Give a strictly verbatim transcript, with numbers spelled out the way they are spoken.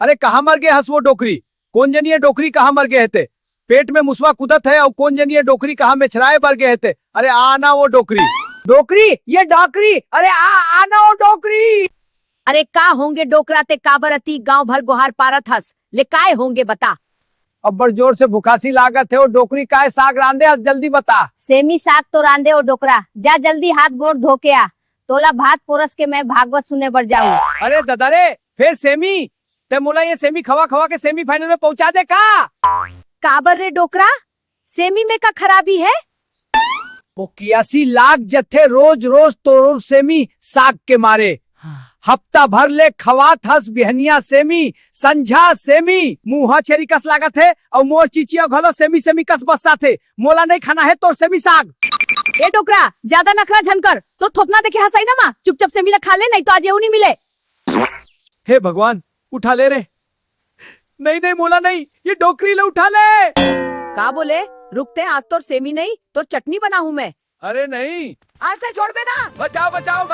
अरे कहाँ मर गे हस वो डोकरी? कोन जनी ये डोकरी कहाँ मर गे हे ते? पेट में मुसवा कूदत हे अउ कोन जनी ये डोकरी कहाँ मेछराए बर गे हे ते? अरे आ ना वो डोकरी। डोकरी, ये डोकरी, अरे आ, आ ना वो डोकरी। अरे का होंगे डोकरा, ते काबर अति गांव भर गोहार पारत हस? ले काय होंगे बता। अब्बड़ जोर से भुखासी लागत हे, वो डोकरी काय साग रांधे हस, जल्दी बता। सेमी साग तो रांधे ओ डोकरा, जा जल्दी हाथ गोड़ धो के आ, तोला भात पोरस के मैं भागवत सुने बर जाहूं। अरे ददा रे, फेर सेमी? ते मोला ये सेमी खवा खवा के सेमीफाइनल में पहुंचा दे का? काबर रे डोकरा, सेमी में का खराबी हे? पोकियासी लाग जथे रोज रोज तोर सेमी साग के मारे। हफ्ता भर ले खवात हस बिहनिया सेमी, संझा सेमी, मुंह छेरी कस लागत हे, अउ मोर चिचिया घलो सेमी सेमी कस बस्साथे। मोला नइ खाना हे तोर सेमी साग। ए डोकरा, जादा नखरा झन कर, तोर थोथना देखे हस आई ना माँ, चुपचाप सेमी ला खा ले, नइ तो आज एहू नइ मिले। हे भगवान, उठा ले रे। नहीं, नहीं, मोला नहीं, ये डोकरी ला उठा ले। का बोले? रुकते, आज तोर सेमी नहीं, तोर चटनी बनाहूं मैं। अरे नहीं। आज ते छोड़बे ना। बचाओ, बचाओ,